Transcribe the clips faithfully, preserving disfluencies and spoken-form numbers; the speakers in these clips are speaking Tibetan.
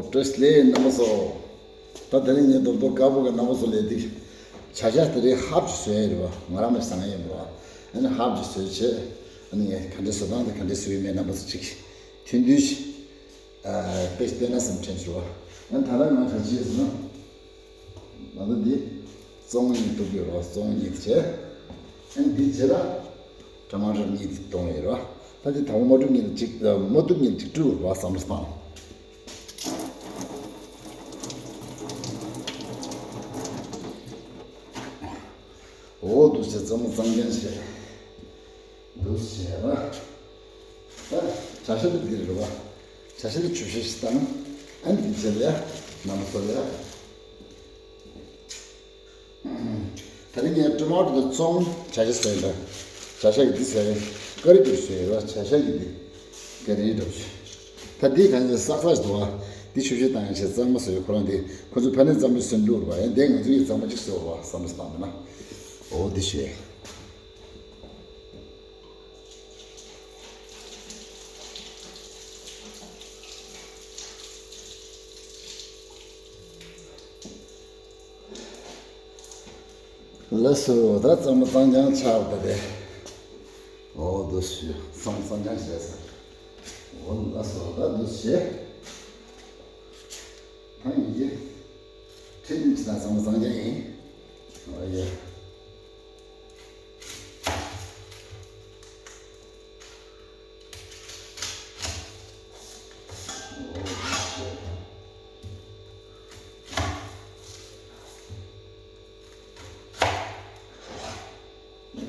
བཀྲ་ཤིས་བདེ་ལེགས་རྣམ་པ་ཚོ། ད་དེ་རིང་ངས་རྡོག་རྡོག་དཀར་པོ་གི་རྣམ་པ་ཚོ་ལས་འདི་བྱ་ཤ་དེ་རིང་ཧབ་ཅིག་བཟོས་ཡོད་རེད་པ། ང་རང་མ་བཟང་ཡིན་པ། ཨ་ནི་ཧབ་ཅིག་བཟོས་བྱས། ཨ་ནི་ངས་ག་འདྲ་བཟོ་སྟངས་དང་ག་འདྲ་བཟོས་ཡོད་མེད་རྣམ་པ་ཚོ་གཅིག་ཐུང་ཐུང་ཞིག་ཨ་དཔེ་བལྟས་ན་བསམ་དྲན་བྱུང་བ། ཨ་ནི་ད་ལྟ་ང་ག་ཅི་ཡོད་ཟེར་ན། ད་ལྟ་འདི་བཙོང་གཉིས་གཏུབ་ཡོད་རེད་པ། བཙོང་གཉིས་བྱས། ཨ་ནི་འདི་བྱས་ལ་ཊ་མ་ཊར་གཉིས་འདི་གཏོང་ཡོད་རེད་པ། ད་འདི་དང་པོ་མ་གཏུབ་གཉིས་ལ་གཅིག་མ་གཏུབ་གཉིས་ལ་གཅིག་བཀྲུ་དགོས་རེད་པ། བསམ་བློ་བཏང་། འོ་འདུག་སེ་གཙང་མ་གཙང་རྐྱང་བྱས། འདུག་སེ་བྱས་པ། ད་བྱ་ཤ་འདི་འདིར་རེད་པ། བྱ་ཤ་འདི་ཆུ་བཤལ་ཞིག་བཏང་། ཨ་ནི་འདི་བྱས་ལ་ཡ་ནང་སོ་ལ་ཡ། ད་རིང་ངས་ཊ་མ་ཊོ་དང་བཙོང་བྱ་ཤ་ཟ་ཡིན་པ། བྱ་ཤ་གི་འདི་ཟ་ཡིན། ཀ་རི་འདྲ་བོ་ཟ་ཡིན་པ། བྱ་ཤ་གི་འདི་ཀ་རི་འདྲ་བོ་ཟ། ད་འདི་གང་ཡིན་སག་སག་ཞིག་འདུག་པ། འདི་ཆུ་བཤལ་བཏང་ཡང་བྱས་གཙང་མ་བཟོ་ཡོད། ཁོ་རང་འདི་ཁོ་ཚོ་ཕ་ནས་གཙང་མ་བཟོས་འདུག་རེད་པ། ཡང་འདི་ང་ཚོ་ཡི་གཙང་མ་གཅིག་བཟོ་རེད་པ། བསམ་བློ་བཏང་མེད་ན། འོ་འདི་བྱས། ལགས་སོ། ད་གཙང་མ་གཙང་རྐྱང་ཆགས་པ་རེད། འོ་འདུག་སེ་གཙང་མ་གཙང་རྐྱང་བྱས་ཟེར། འོ་ལགས་སོ། ད་འདུག་སེ་བྱས། ད་ཡིན་གྱི། ཁྲིམས་ཀྱི་ད་གཙང་མ་གཙང་རྐྱང་ཡིན། འོ་ཡ།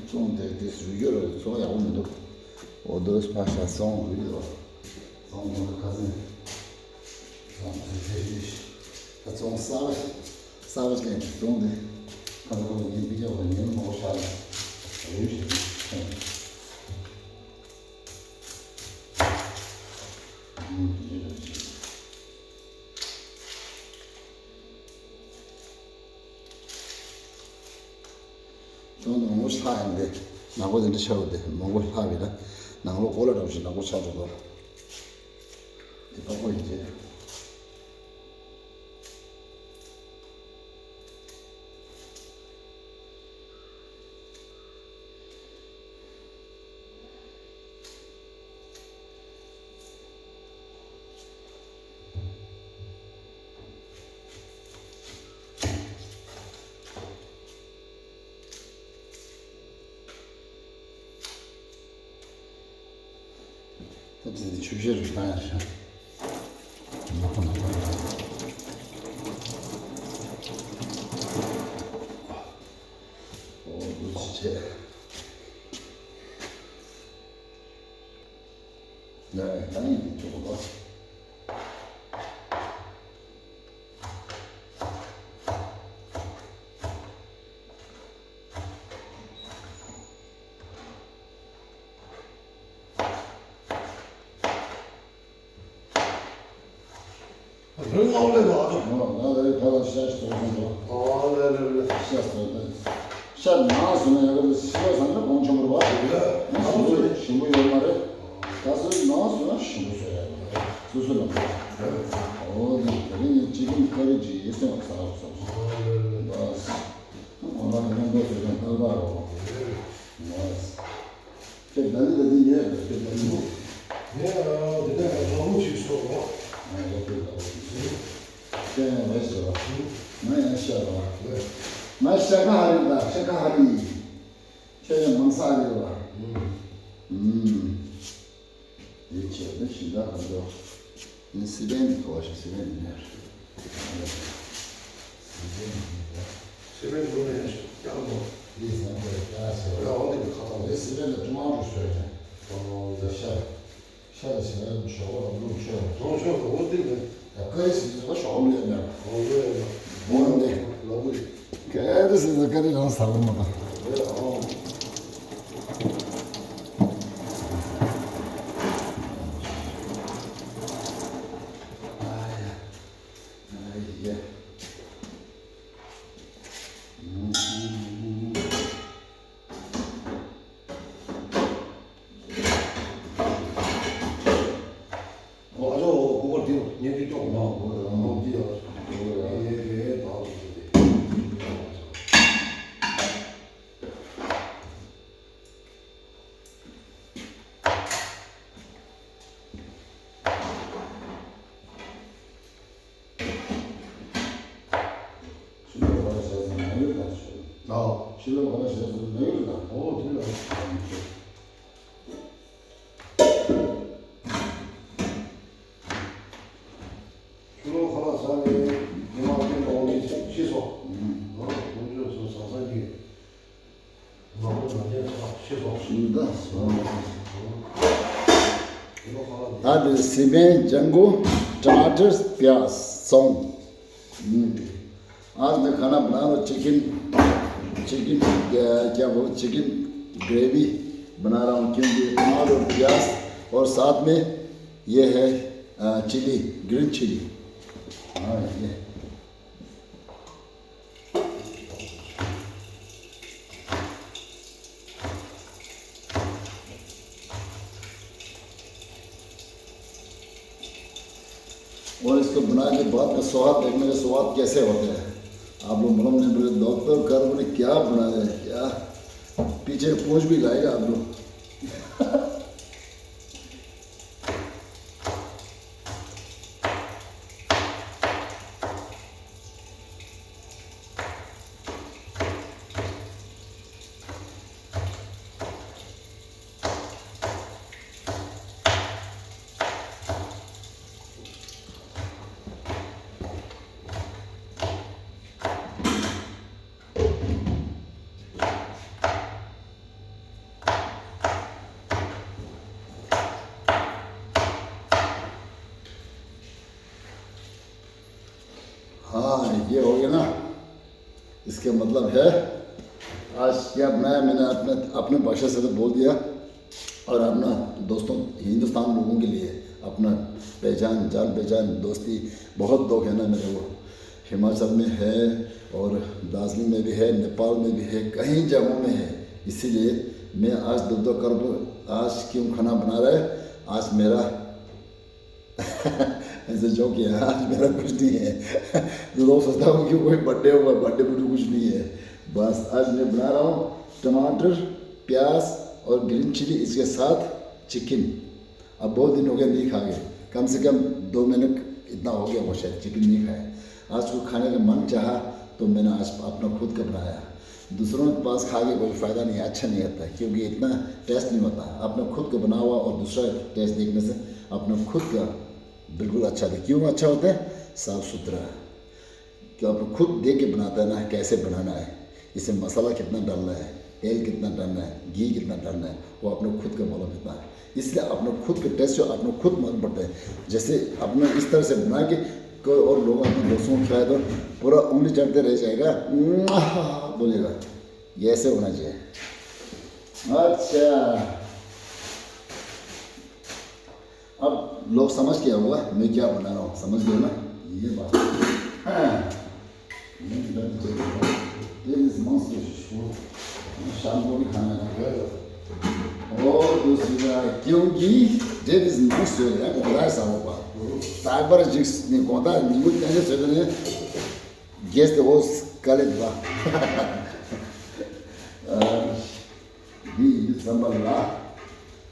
བཙོང་དེ་དེ་རུལ་རྒྱུ་རེད། བཙོང་ཡག་པོ་མི་འདུག་འོ་དོ་ཕར་བཞག་བཙོང་རུལ་ཡོད། བཙོང་ཁོང་ཁ་སང་བཙོང་དེ་དེ་ད་བཙོང་གསར་པ་ཞིག་གསར་པ་ཞིག་ལེན་བཙོང་དེ་ཁ་སང་ཁོང་ཉིན་པི་ཀ་བ་ཉིན་མོ་བཞག་རུལ་ཞིག་བཙོང་། ཅུང་མང་པོ་ལྷག་ཡིན་ཏེ། ནག་པོ་དེ་འདྲ་ཆགས་ཡོད་དེ། མང་པོ་ལྷག་པས་ན་ནང་ལོགས་ཀོ་ལ་འདྲ་པོ་ཞིག་ནག་པོ་ཆགས་འགྲོ་གི། དེ་ཕག་པོ་ཡིན་ཅེ། ད་དེ་ཆུ་བཤལ་རུ་བཏང་ཡ་ཤ། ནག་པོ་ནག་པོ་ནག་པོ། འོ་འདུག་སེ་བྱས། ནས་ད་ཡིན་དེ་ཆོག་གོ། རི་ལོག་ལས་ལོག་ཨ་ཅོ། ང་ལ་ལས་ཕ་ལ་ཤ་ཞིག་ཐོགས་སོང་ཙང་། ཨ་ལས་ལས་ལས། ཤ་ཟོས་ཏེ། ཤ་ནག་ཟོས་ན་ཡག་གི་རེད། ཤི་བ་ཟ་ན་གོང་ཆེན་པོ་རེད་པ། ལས། ང་ཞིམ་པོ་ཞིམ་པོ་ཡོད་མ་རེད། ད་ཟོས་ནག་ཟོས་ན་ཞིམ་པོ་ཟོས་ཡག་རེད། སོ་སོ་ལ་མ་རེད། འོ་དེ་དེ་རིང་ངས་ཅི་ཀིན་ཀ་རི་ཅིག་ཡེ་སེ་བ་ཟ་བ་ཟ་བ། ཨ་ལས་ལས། ང་ལ་ཡང་འདོད་ཟོས་ཀྱང་ཐག་པ་རོ། ལས། ཁྱེད་ད་ནི་ད་ནི་ཉལ་རེད། ཁྱེད་ད་ནི་མོ། ངས་ཨ་དེ་ནས་ལག་ལུགས་ཤིག་བཟོ་རོགས། ང་ལག་པས་ལག་པས་བཟོ། ཁྱེད་ཡང་ལས་བཟོ་རོགས། ང་ཡང་བཤད་རོགས། ང་ཤ་ཁ་ཧ་རི་ད་ཤ་ཁ་ཧ་རི། ཁྱེད་ཡང་མང་ས་ཧ་རི་རོགས། ཨུམ། ཡིད་ཆེས་ནི་ཞིང་ཁ་གང་དུ། ནི་སི་པན་གྱི་ཐོག་ཞིག་སི་པན་ནས། སི་པན་ནས། སི་པན་ནས་ཡང་ཞིག་ཀྱང་མོ། ཡིད་སེམས་ཀྱི་ཡ་ཆེ་བ། ཡ་འོ་དེ་གི་ཁ་ཐོག་ནི་སི་པན་ལ་ཀྲུང་ཨང་རུ་བཟོས་ནས། ཨོ་ཡ་ཤ། ཤ་ལ་ཞིང་ཁ་ཞོགས་པ་ལ་བླུགས་ཆོག་ནས། ཐོང་ཆོག་གི་འོ་དེ་ནས། ཡ་ཀ་རི་སི་ཟེར་བ་ཞོགས་པ་ལས་ནས། ཨོ་ཡ་ཡ། འོ་དེ། ལ་བུ་རེད། ཀ་རི་སི་ཟེར་ཀ་རི་རང་ཟ་གི་མ་དང་། ཡ་ཨོ། ཨོ་ཨ་ཅོ་ཀུ་ཀར་དེ་རུ། ཉན་དུ་ཅོག་མང་པོ་རང་མོ་དེ་ཡོད་རེད་རེད་ད། ཕྱི་ལོགས་ཁ་ལ་བྱས་ཙང་ནང་ཡོད་ད་ཞུ། ཨོ། ཕྱི་ལོགས་ཁ་ལ་བྱས་ཙང་ནང་ཡོད་ད། ཨོ་དེ་ལ་ཕྱི་ལོགས་ཁ་ལ་ས་ནས་ཉི་མ་སྟོན་པ་འོ་མི་ཤི་སོང་། ཨོ་དཀོན་མཆོག་ཚོ་ཟང་ཟིང་གི། ད་དེ་སི་མེན། ལྗང་གུ། टमाटर, प्याज, सौंफ। आज मैं खाना बना रहा हूँ चिकन, चिकन, क्या, क्या बोलते, चिकन ग्रेवी बना रहा हूँ, क्योंकि टमाटर और प्याज और साथ में ये है, अ, चिली, ग्रीन चिली। हाँ, ये। और इसको बनाने के बाद का स्वाद देखने का स्वाद कैसे होता है, आप लोग मालूम नहीं पड़े। डॉक्टर कर्म ने क्या बनाया है, क्या पीछे पूछ भी लाएगा आप लोग। हाँ, ये हो गया ना। इसका मतलब है, आज क्या बनाया मैंने अपने, अपने भाषा से तो बोल दिया, और अपना दोस्तों, हिंदुस्तान लोगों के लिए अपना पहचान, जान पहचान, दोस्ती बहुत लोग है ना मेरे, वो हिमाचल में है और दार्जिलिंग में भी है, नेपाल में भी है, कई जगहों में है। इसीलिए मैं आज दुख दुख कर, आज क्यों खाना बना रहा है, आज मेरा ऐसे जोक किया, आज मेरा कुछ नहीं है। तो लोग सोचता हूँ कि कोई बर्थडे होगा, बर्थडे में तो कुछ नहीं है। बस आज मैं बना रहा हूँ टमाटर, प्याज और ग्रीन चिली, इसके साथ चिकन। अब बहुत दिन हो गया नहीं खा के, कम से कम दो महीने इतना हो गया वो शायद चिकन नहीं खाया। आज को खाने का मन चाहा तो मैंने आज अपना खुद का बनाया। दूसरों के पास खा के कोई फ़ायदा नहीं है, अच्छा नहीं आता है, क्योंकि इतना टेस्ट नहीं होता। अपना खुद का बना हुआ और दूसरा टेस्ट देखने से अपना खुद का बिल्कुल अच्छा होता है। क्यों अच्छा होता है? साफ सुथरा। कि आप खुद देख के बनाता है ना, कैसे बनाना है, इसमें मसाला कितना डालना है, तेल कितना डालना है, घी कितना डालना है, वो अपने खुद का मालूम होता है। इसलिए अपने खुद का टेस्ट जो अपने खुद मालूम पड़ता है। जैसे अपने इस तरह से बना के कोई और लोग अपने दोस्तों को खिलाए तो पूरा उंगली चटते रह जाएगा, "म्वाह" बोलेगा। ये ऐसे होना चाहिए। अच्छा, अब लोग समझ गया होगा मैं क्या बना रहा हूँ, समझ गए ना? ये बात। ये भी मस्त है। शाम को भी खाना है। और दूसरी बात, क्योंकि ये भी मस्त है, वो बताया साहब का। ताकबर जिस ने कौन था, नींबू कैसे सोचते हैं? Guess the host, Khalid Ba. ཨ། འདི་ཡིན་འདི་ཙམ་པ་ལ།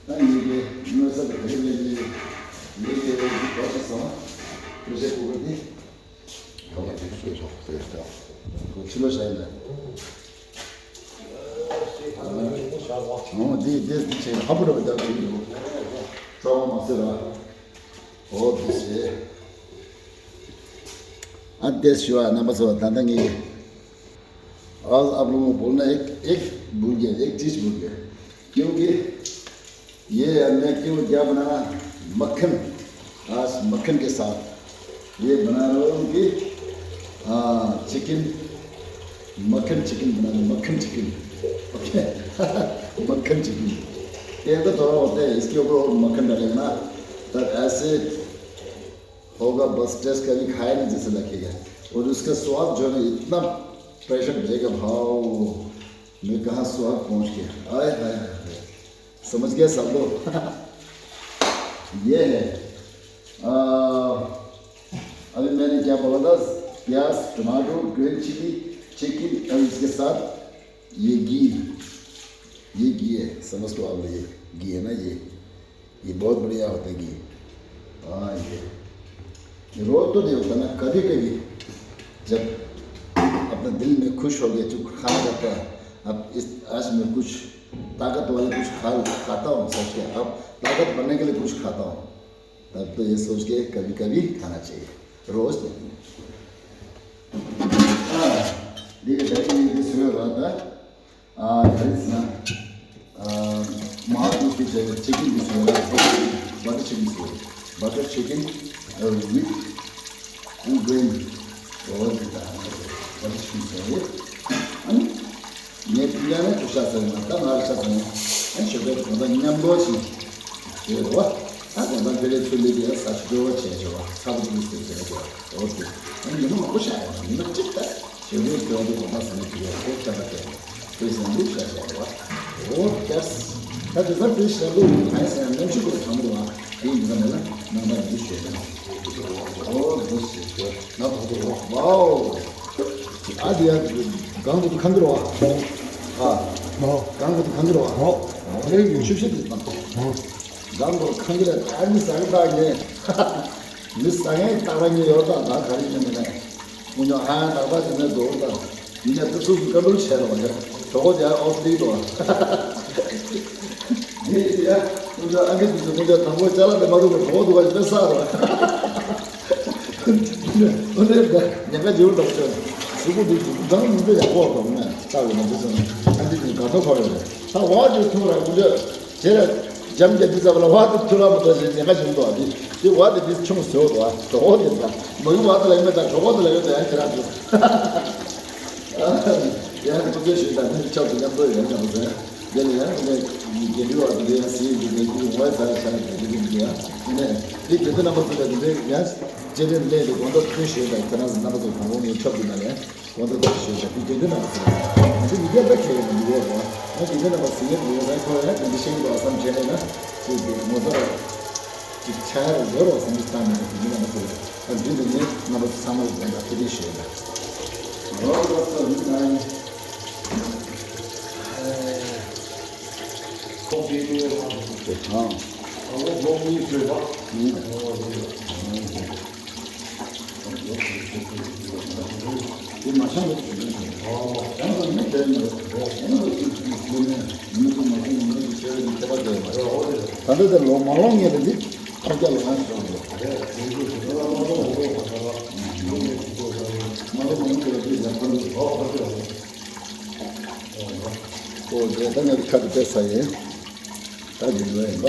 ད་ཡིན་གྱི་དངོས་ས་དེ་རེད་ལས་ཀྱི་ལས་ཀྱི་རེད་ཀྱི་གོ་ཆ་སོང་། ཁྱོད་ཆ་ཁུ་གི་འདི། གོ་ཆ་ལོ་ཤ་ཡིན་ད། ཨོ་འདི་འདི་འདི་ཆེ་ཧ་པུ་ར་བི་ད་གི་ཡོད། ཙམ་པ་མ་ཟེར་ར། ཨོ་འདི་ཟེར། ཨ་འདི་ཞུ་བ་རྣམ་པ་ཚོ། ད་ལྟ་ངས། आज आप लोगों को बोलना है, एक, एक भूल गया, एक चीज भूल गया। क्योंकि ये हमने क्यों क्या बनाना, मक्खन, आज मक्खन के साथ ये बना रहा हूँ कि, हाँ, चिकन, मक्खन चिकन बना रहे, मक्खन चिकन। ओके। मक्खन चिकन। ये तो थोड़ा होता है, इसके ऊपर और मक्खन डालेंगे ना, तब ऐसे होगा, बस टेस्ट कभी खाया नहीं जैसे लगेगा। और उसका स्वाद जो है ना, इतना प्रेशर देगा भाव, मैं कहाँ स्वाद पहुँच गया। आय हाय हाय हाय। समझ गया सब लोग? ये है, आ, अभी मैंने क्या बोला था? प्याज, टमाटो, ग्रीन चिली, चिकन और इसके साथ ये घी, ये घी है, समझ लो आप लोग, ये घी है ना, ये ये बहुत बढ़िया होता है घी। हाँ, ये ये रोज तो नहीं होता ना, कभी कभी जब अपना दिल में खुश हो गया, जो खाना रहता है, अब इस आज मैं कुछ ताकत वाले कुछ खा खाता हूँ, सोच के अब ताकत बनने के लिए कुछ खाता हूँ। तब तो ये सोच के कभी कभी खाना चाहिए, रोज नहीं। हाँ, देखिए, देखिए, ये सुबह हुआ था। ཨ། ག་རེ་ཟེར་ན། ཨ། མ་ཧ་ཏུ་སི་ཅེ་ཅི་ཀིན་དུ་སོང་ཡ། བ་ཊར་ཅི་ཀིན་སོང་། བ་ཊར་ཅི་ཀིན་ཝིད་ཨུ་གྲིན། འོ་དེ་ད་བ་ཊར་ཅི་ཀིན་སོང་ཡ། ཨ་ནི་ངས་ཕི་ཡ་ནས་ཁུ་ཤ་ཟ་ཡོང་། ད་ང་རེ་ཤ་ཟ་ཡོང་། ཨ་ནི་ཞོགས་པའི་གོང་ད་མཉམ་དུ་ཞིག་ཟེར་བ། ད་གོང་ད་དེ་ལས་ཚུར་ལས་དེ་ས་ཆུ་འགྲོ་བ་བྱས་བྱས་བ། ཚ་པོ་དེ་ཟེར་ཟེར་བ། འོ་དེ་ཨ་ནི་ཉི་མ་མང་པོ་ཤ་ཡོང་། ཉི་མ་གཅིག་ད། ཞེ་པོའི་དོན་དུ་གོ་མ་ཟིན་པའི་དུས་ལ་ཁོ་སྐྱབས་པ་སྟེ། དེ་བཞིན་ལུགས་བཤད་བྱས་པ། འོ་སྐྱབས། ད་དེ་ཚར་དེ་བཞིན་ལུགས་ཡིན་ཟེར་ན་ནམ་ཞིག་གོ་ཚང་མ་རེད་བ། དེ་ཡིན་ཙང་མེད་ལ་ནང་པ་ཡིན་ཞེས་ན། འོ་འདི་ཞེས་ཟེར་ན་བ་དོ་རོ། ཝའོ། ཨ་དེ་ཡ་གང་དུ་ཁང་གི་རོ། ཨ། གང་དུ་ཁང་གི་རོ། ཨོ། ཨོ་རེ་ཡོད། ཆུ་ཤེད་དེ་དང་། ཨོ། གང་དུ་ཁང་གི་ར། ཨ་མི་ཟ་གི་ད་ངས། མི་ཟ་ངས་ད་ར་ངས་ཡོད་ད། ད་ག་རེ་ཡིན་མིན་ན། ཁོང་ཚོ་ཧ་ཡང་ཏག་ཏག་ཅིག་ནས་འགྲོ་ད། ཡིན་ནས་ཏི་སུ་སུ་བཀའ་འདྲི་བྱས་ལ་བ་ཡ། གྲོགས་པོ་དེ་ཨའོ་སི་ཊི་ལི་ཡ་འགྲོ་བ། དེ་ཡ། ཁོང་ཚོ་ཨ་ཁེ་དེ་ཚོ་ཁོང་ཚོ་དང་པོ་ཅ་ལག་དེ་མ་རུབ་པར་གྲོགས་པོ་འདུག་པ་ཞིག་དཔེ་བསགས་རོགས། ཨོ་ལེ་ད་ཉེན་ཁ་ཇེ་པོ་འདྲ་པོ་བྱས། གཟུགས་པོ་འདི་ཚོ་འདང་མི་འདོད་ཡག་པོ་བ་དང་ནས་ལྟ་བའི་ནང་དུ་སོང་ན་ཨ་འདི་ནི་དགའ་ཐོག་ཁ་བའི་རེད། ད་བ་དེ་ཐུག་ར་ཁོང་ཚོ། དེ་ལ་འཇམ་རྒྱ་འདི་ཙམ་ལ་བ་དེ་ཐུ་ལ་མ་ཐོ་ཞེས་ཉེན་ཁ་བྱུང་འདུག་དེ་དེ་བ་དེ་དེ་ཆུང་ཟེར་བ་འདུག་གྲོགས་པོ་དེ་ལ་མ་གི་བ་དེ་ལ་ཡོད་མེད་དང་གྲོགས་པོ་དེ་ལ་ཡོད་དང་ཡང་ཁྱེད་རང་ཚོ། ཡང་ཁོ་ཚོས་ཞུས་དང་ནི་ཕྱོགས་སུ་མཉམ་དུ་ཡོད་མེད་པ་ཟེར། དེ་ལ་ཡང་ནི་རྒྱན་དུ་བ་དེ་ཡང་ཟིན་གྱི་དེ་ཀྱི་ངོ་ཡ་ས་ཡ་ཤ་ཡ་དེ་ཀྱི་ཡང་ནི་དེ་རྒྱན་དུ་རྣམ་པ་ཚོ་ལ་དེ་ཡང་རྗེས་ལ་ལས་དེ་དགོངས་དག་ཐུན་ཞུས་དང་ཁྱེད་རང་ཚོ་རྣམ་པ་ཚོ་དང་པོ་ངའི་ཕྱོགས་སུ་ན་ལས། གོང་དུ་ཐག་ཆོད་པའི་དགེ་འདུན་རྣམ་པ་ཚོ་ལ་ང་ཚོ་མི་སྒེར་པ་ཁྱེད་ཀྱི་མི་འོས་པ། ང་དགེ་འདུན་རྣམ་པ་ཟིན་ཡོད་མི་འོས་པ། ཁོ་ཡང་དེ་འདྲ་ཤེས་ཀྱི་འདུག་བསམ་བྱས་ནས་ན། དེ་དེ་ངོ་ཚ་ཅིག་ཆགས་ཡ་རེད་འོས་པ་བསམ་གྱི་བཏང་ནས་དགེ་འདུན་རྣམ་པ་ཚོ་ལ་ད་མདུན་དུ་ངས་རྣམ་པ་ཚོ་ཚང་མ་ལ་དགོངས་དག་ཐུགས་རྗེ་ཆེ་ཞུ་ཡ་ཡིན། ཁོག་གི་ཀུ་ཡོ་ཧ་གོ་དེ་ཧང་། ཨ་ལོ་ལོ་གཉིས་བྲོས་པ། ཨོ་ལོ་ལོ། དེ་མ་ཤང་ལོ་དེ་ནས་ཨོ་ཡང་ལོ་མི་དེ་ནས་ཨོ་ཡང་ལོ་དེ་ནས་མི་དུ་མ་ཤང་མི་དུ་ཆེ་བའི་ཁྱད་པར་དེ་མ་རེད། ཨོ་རེད། ད་ལྟ་དེ་ལོ་མ་ལོང་ངེས་ལ་འདི་ཐོག་རྒྱ་ལོ་ཡང་ཤོར་འདུག་མ་ལོ་མ་ལོང་ངེས་ལ་འདི་ཡང་ཁོ་འདུག་ཨོ་ཨོ་རེད། ཨོ་རེད། ད་ངས་ཁ་དེ་བལྟས་ཚར་ཡིན། ད་ཡིན་ནོ་ཡིན་པ།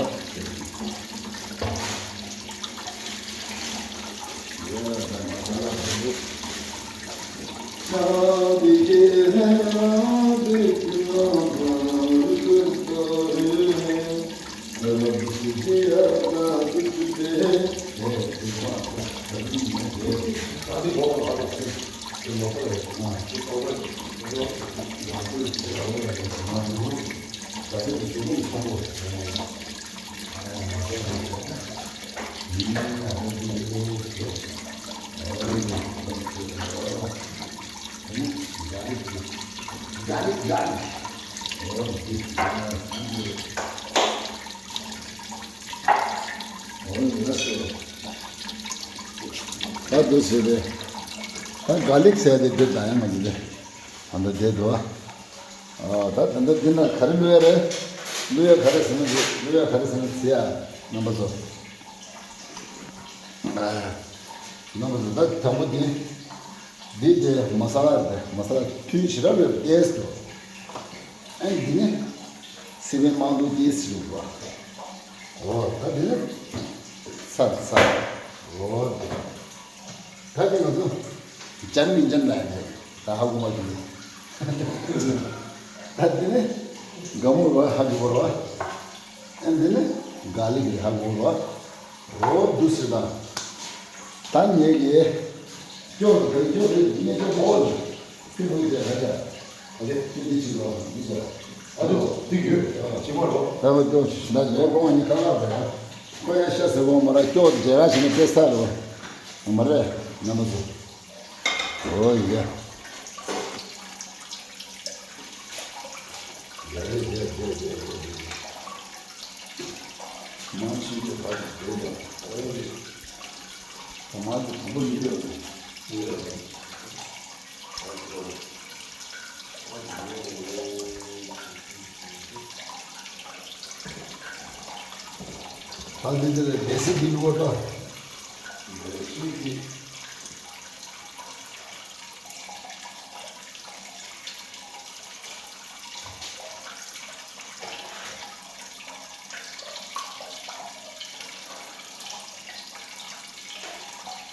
ད་འདུག་ཟེར་རེད། ད་ག་ལིག་ཟེར་དེ་འདི་ད་ཡང་མ་ཡིན་ཏེ། ད་ལྟ་བསྡད་འདུག་ཨ། ད་ད་ལྟ་འདི་ན་ག་རེ་བླུག་ཡ་རེད། བླུག་ཡ་ག་རེ་ཟེར་ན་འདི་བླུག་ཡ་ག་རེ་ཟེར་ན་ཟེར་ཡ། རྣམ་པ་ཚོ། ཨ། རྣམ་པ་ཚོ་ད་དང་པོ་འདི། འདི་དེ་མ་ས་ལ་རེད། མ་ས་ལ་ཐུན་ཞེ་དྲག་རེད་ཏེས་འདུག་ཨ་འདི་ནི་སི་པན་དམར་འདུག་ཏེས་ཞུ་བ། འོ་ད་འདི་ནི་ཚར་ཚར། འོ་འདི། ད་དེ་ང་ཚོ་འཇམ་མི་འཇམ་ལ་ཡིན་ད་ཧ་གོ་མ་གི་ད་དེ་ནི་དགའ་མོ་རོ་ཧ་གི་གོ་རོ། ཨ་འདི་ནི་དགའ་ལི་གི་ཧ་གོ་རོ། འོ་འདུག་སེ་ད་ད་ངེད་ཀྱི་སྐྱོ་རུ་ག་སྐྱོ་རུ་ངེད་ཀྱི་འོ་ལ་ཕི་ཧུ་ཡི་ཧ་ཅ་ཨ་ལེ་ཕི་འདི་ཅི་རོ་འདི་ཅི་རོ་ཨ་ལོ་འདི་ཡོད་ཅི་མ་རོ། ད་ལོ་སྐྱོ་ཞིག་ན་ངེད་ཀོང་ཉི་ཁ་ལག་རེད། ཁོ་ཡང་ཤ་ཟེར་གོང་མ་ར་སྐྱོ་རྒྱལ་ར་ཞིག་ནི་དཔེ་ས་རོ་མ་རེད། རྣམ་པ་ཚོ། ཨོ་ཡ། ཡ་ཡ་ཡ་ཡ་ཡ་ཡ། མང་ཆེ་ཆེ་བར་གྱི་འགྲོ་དང་ཨོ་ཡ། ད་མ་གི་དང་པོ་ཡིན་ཡོད་དང་ཡིན་ཡོད་དང་། ད་འདི་འདི་ལ་ལས་སྲིད་འདི་ལུགས་ལྟ། ལས་སྲིད་འདི།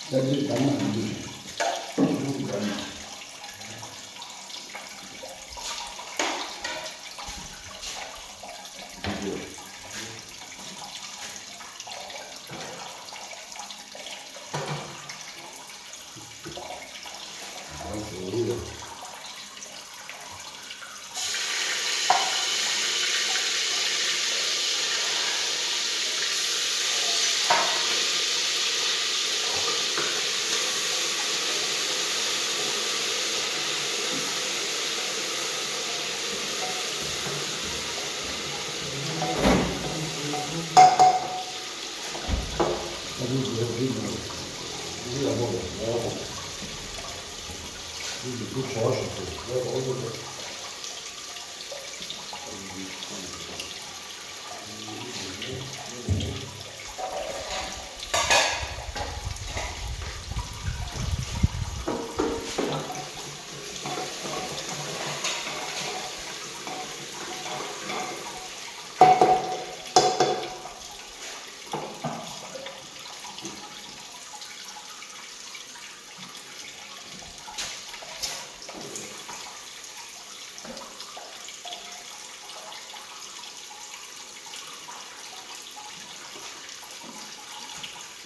ད་འདི་ད་ན་འདི་ལུགས་ལྟ་ན།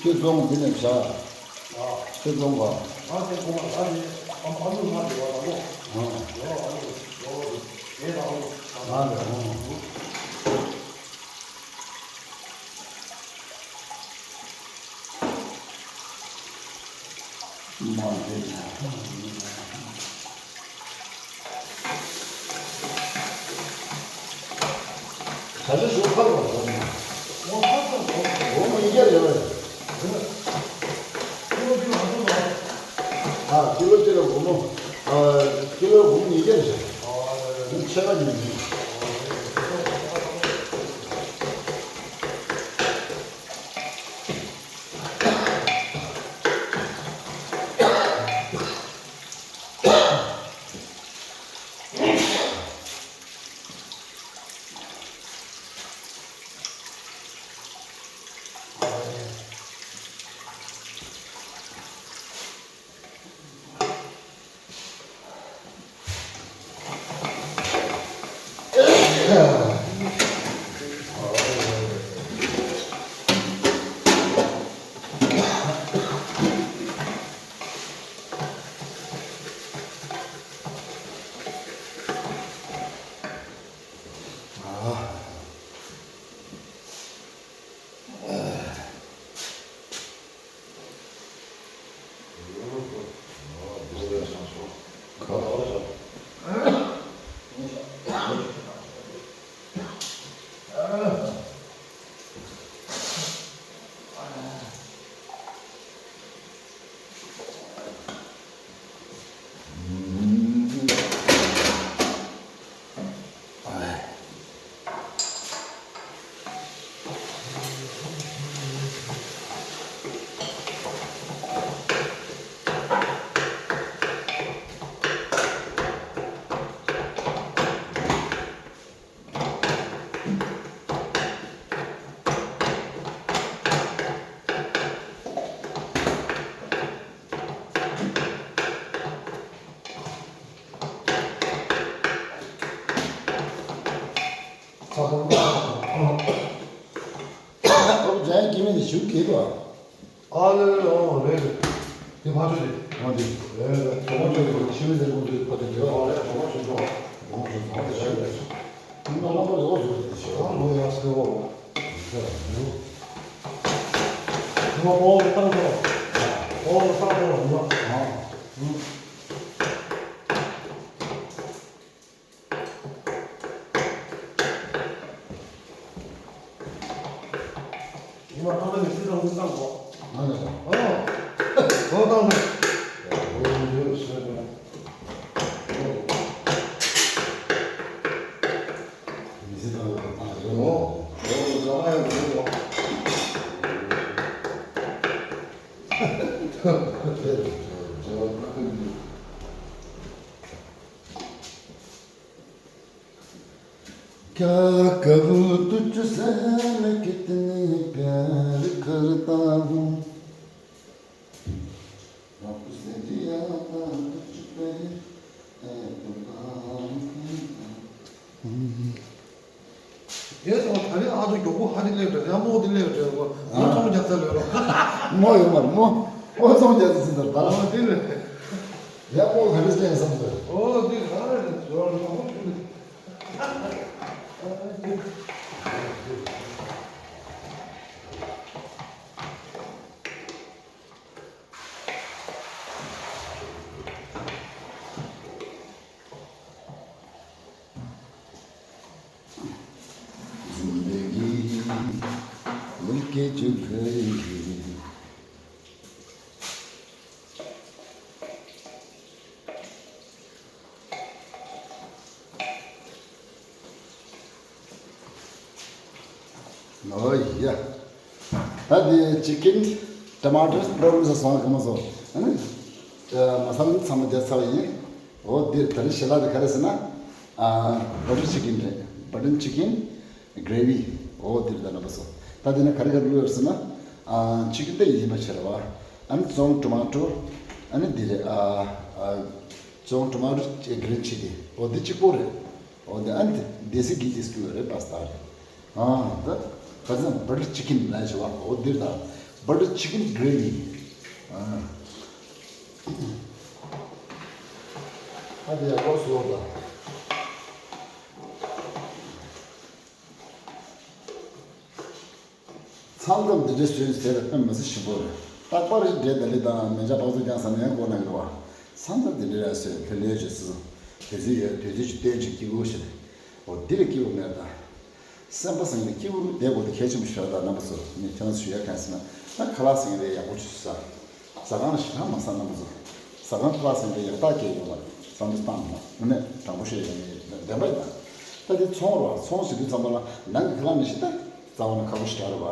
ཁྱོད་རྫོང་འདི་ནས་བྱ། ཨ། ཁྱོད་རྫོང་ག་ཨ་ནི་ཨ་ཨ་ཨ་ནི་ཨ་ནི་ཨ་ནི་ཨ་ནི་ཨ་ནི་ཨ་ནི་ཨ་ནི་ཨ་ནི་ཨ་ནི་ཨ་ནི་ཨ་ནི། ད་ལྟ་ཞོགས་ཁ་ལ་བ་ཟ་ནས། འོ་མ་ཉིས་བརྒྱ་རེད་བས། ཨ་ཀི་ལོ་གཅིག་ལ་སྒོར་མོ། ཨ་ཀི་ལོ་སྒོར་མོ་ཉིས་བརྒྱ་རེད། ཨ་ཆད་པ་ཉིད་མིན། ཚ་པོ། ཨོ་ཇན་སྐྱེ་དམན་དེ་ཞུགས་གས་པ། ཨ་ལེ་ལེ་ཨོ་རེད་རེད། དེ་ཕ་ཆོས་རེད། ཨོ་དེ། རེད་རེད། གྲོགས་པོ་ཆོས་རེད། ཤི་མི་ཟེར་ཀུན་དུ་ཕ་དེ་རེད། ཨོ་རེད། གྲོགས་པོ་ཆོས་ཆོས། གྲོགས་པོ་ཆོས་ཆོས། ཨོ་དེ་རེད་རེད། དེ་ང་ལྷག་པར་ཡོད་ཟེར་དེ་ཤི་བ་ལོ་ཡ་སེ་བོ། ཟེར་རེད། དེ་ང་ཨོ་དེ་བཏང་ཆོག་ཨོ་ས་ཨོ་ཡ། ཨ། ཨུ། ཉི་མ་ཐོག་ལ་མི་སྲིད་རང་གི་བསམ་གོ། ང་ལ། ཨོ། ཨོ་བཏང་ནས། ཨོ་ཡོད་ཟེར་བ། མི་སྲིད་རང་གི་བསམ་གོ། ཨོ་ཟ་མ་ཡོད་ཟེར་གོ། क्या करूँ तुझसे मैं कितनी प्यार करता हूँ। तुझसे जिया तुझ पे है तुम। དེ་སོང་ད་རེས་ཨ་ཚོ་མགྱོགས་པོ་ཧ་རི་སླེབས་འདྲ་ཡ་མོ་དེ་སླེབས་འདྲ་གོ། མོ་ཚོང་རྒྱག་ས་ལོས་རོ། མོ་ཡོད་མར་མོ། མོ་ཚོང་རྒྱག་ས་ཟིན་ཟེར་ད། ཨོ་དེ་རེད། ཡ་མོ་ཧ་རི་སླེབས་བསམ་ཟེར། ཨོ་དེ་ག་རེ་རེད་ཟོར་མོ་ཚོང་རྒྱག་ས། زندگی ملک جگرگی۔ ཨོ་ཡ། ད་འདི་ཅི་ཀིན་ཊ་མ་ཊར་པྲོ་ཊུ་ཟེར་སོང་ག་མ་སོང་། ཨ་ནི། ཨ། མ་སཱ་ལ་ཚང་མ་རྒྱབ་ཚར་བ་ཡིན། ཨོ་འདིར་ད་རེས་ཞལ་ལག་དེ་ག་རེ་ཟེར་ན། ཨ། བ་ཊར་ཅི་ཀིན་རེད། བ་ཊར་ཅི་ཀིན་གྷི་རེ་བི། ཨོ་འདིར་ད་རྣམ་པ་ཚོ། ད་འདི་ན་ག་རེ་ག་རེ་བླུགས་ཡོད་ཟེར་ན། ཨ། ཅི་ཀིན་དེ་ཡིན་པ་བྱས་རེད་བ། ཨ་ནི་ཙོང་ཊ་མ་ཊོ། ཨ་ནི་འདི་རེད། ཨ། ཨ། ཙོང་ཊ་མ་ཊོ་གྷི་རིན་ཆི་ལི། ཨོ་འདི་གཅིག་པོ་རེད། ཨོ་འདི་ཨ་ནི་དེ་སི་གྷི་དེ་སྐུ་ཡོད་རེད། པཱ་སི་ཏཱ་རེད། ཨ། ད་ག་ཚོད་བ་ཊར་ཅི་ཀིན་ལབ་བྱས་བ། ཨོ་འདིར་ད་བ་ཊར་ཅི་ཀིན་གྷི་རེ་བི། ཨ། ཨ་འདི་ཡག་པོ་བཟོས་ད། མཚམས་མཚམས་འདི་འདྲའི་བཟོས་ཟེར་ལ་དཔེ་མི་སྲིད་ཞིམ་པོ་རེད། རྟག་པར་འབྲས་ལྡ་ལི་དང་མེ་བྱ་ཕག་མཚོ་རྒྱང་ས་ནས་སྒོ་ནང་གི་བ། མཚམས་མཚམས་འདི་འདྲའི་ར་བཟོས་ལྷོད་ལྷོད་བྱས་སོ་སོ། དུས་ཚོད་ཡོད་དུས་ཚོད་ཅིག་བཏོན་ཅིག་སྐྱིད་པོ་ཞིག་རེད། འོ་འདི་ལས་སྐྱིད་པོ་མེད་ད། སེམས་པ་སངས་རྒྱས་སྐྱིད་པོ་བསྡད་དགོས་དེ་གལ་ཆེན་པོ་ཞིག་རེད་ད། རྣམ་པ་ཚོ་ངས་ཁྱེད་རང་ཚོ་ཞུ་ཡ་གང་ཟེར་ན། ད་ཁ་ལག་ཟ་མཁན་དེ་ཡག་པོ་ཅིག་ཟ། ཟ་ཁང་ལ་ཞེ་དྲག་མ་ཟ། རྣམ་པ་ཚོ། ཟ་ཁང་ཁ་ལག་ཟ་མཁན་དེ་ཡག་རྟགས་སྐྱེ་ཡོང་བ་རེད། བསམ་བློ་བཏང་མ་དངོས་གནས་དྲང་པོ་བཤད་ཡོང་ངེས་བདེན་པ་ཡིན་ད། ད་དེ་ཚོང་རེད་བ། ཚོང་ཟེར་དུས་ཙམ་པ་ལ་ནང་གི་ཁ་ལག་ནི་ཞེ་དྲག་རྩ་བ་ནས་ཁག་པོ་ཞེ་དྲག་རེད་བ།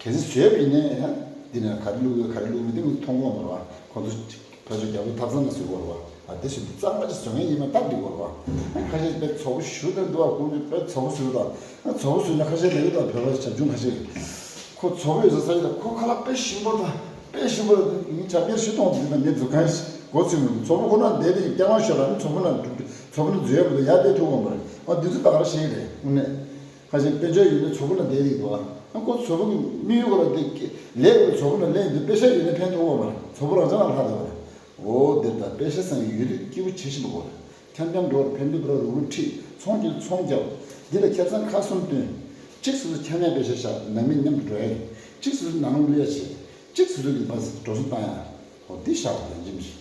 གལ་སྲིད་བཟོས་པ་ཡིན་ནའི་ཡང་འདི་ནས་ག་རེ་བླུགས་ཡོད་ག་རེ་བླུགས་མེད་དེ་མི་མཐོང་གི་ཡོད་མ་རེད་བ། ཁོང་ཚོ་ཕར་ཕྱོགས་རྒྱ་བོད་ཐབ་ཚང་ནས་བཟོ་གི་ཡོད་རེད་བ། ཨ་དེ་བཟོས་དུས་གཙང་མ་ཅིག་བཟོ་མཁན་ཡིན་ན་སྟབས་བདེ་གི་ཡོད་རེད་བ། ཨ་ཁ་ཤས་དཔེ་བཙོག་པོ་ཞེ་དྲག་འདུག་བ། ཁོང་ཚོས་དཔེ་བཙོག་པོ་བཟོས་ད། ཨ་བཙོག་པོ་བཟོས་ན་ཁ་ཤས་ལབ་ཀྱི་འདུག་བོད་པ་བྱབ་ཆུང་ཁ་ཤས་ཀྱིས། ཁོ་བཙོག་པོ་ཡོད་ས་ས་ཡོད་ད། ཁོ་ཁ་ལག་དཔེ་ཞིམ་པོ་རེད་ད། དཔེ་ཞིམ་པོ་རེད། ངས་ཆ་རྐྱེན་ཞིག་གཏོང་དུས་ད་ངས་འཛུལ་མཁན་ཞིག་མགོ་ཚོས་མི་འདུག་བཙོག་པོ་ཁོ་ན་བསྡད་དེ་སྐྱེ་དབང་ཤོར་ར་ནི། བཙོག་པོ་ན་བཙོག་པོ་ན་འཛུལ་ཡ་མི་འདུག་ཡར་བསྡད་ཐུབ་ཀྱི་ཡོད་མ་རེད། ཨ་འདི་ཚོ་ད་ག་རེ་བྱེད་ཀྱི་རེད་དངོས་གནས། ཁ་ཤས་དཔེ་ཆ་ཡོད་ན་བཙོག་པོ་ན་བསྡད་ཀྱི་འདུག་ཨ་ཁོ་བཙོག་པོ་གི་དམིགས་ཡུལ་ཁོ་ལ་དེ་ལས་ཡོད་བཙོག་པོ་ན་ལས་ཡོད་དཔེ་ཆ་ཡོད་ན་ཕན་ཐོགས་ཀྱི་ཡོད་མ་རེད། བཙོག་པོ་རང་ཅག་ལ་ལྷག་བསྡད་པ་རེད། འོ་འདིར་ད་དཔེ་ཆ་ཟེར་མཁན་ཡོད་དུས་སྐྱིད་པོ་བྱེད་བཞིན་པ་གོ་རེད། འཁྱམ་འཁྱམ་འགྲོ་བར་ཕན་བདེ་བར་རུག་རུག་ཁྲིད། ཚོང་གྱིས་ཚོང་རྒྱབ། འདི་ལ་ཁེ་བཟང་ཁག་གསུམ་བཏོན། གཅིག་སོ་སོ་འཁྱམ་ཡ་དཔེ་ཆ་བཞག་ནང་མི་མཉམ་དུ་འགྲོ་ཡ་ཡིན། གཅིག་སོ་སོ་ནང་ལོགས་བླུག་ཡ་བྱེད། གཅིག་སོ་སོ་གི་ཕར་འགྲོ་སོང་བཏང་ཡ། འོ་འདི་བཞག་པ་དང་འཇིམ་ཞིག་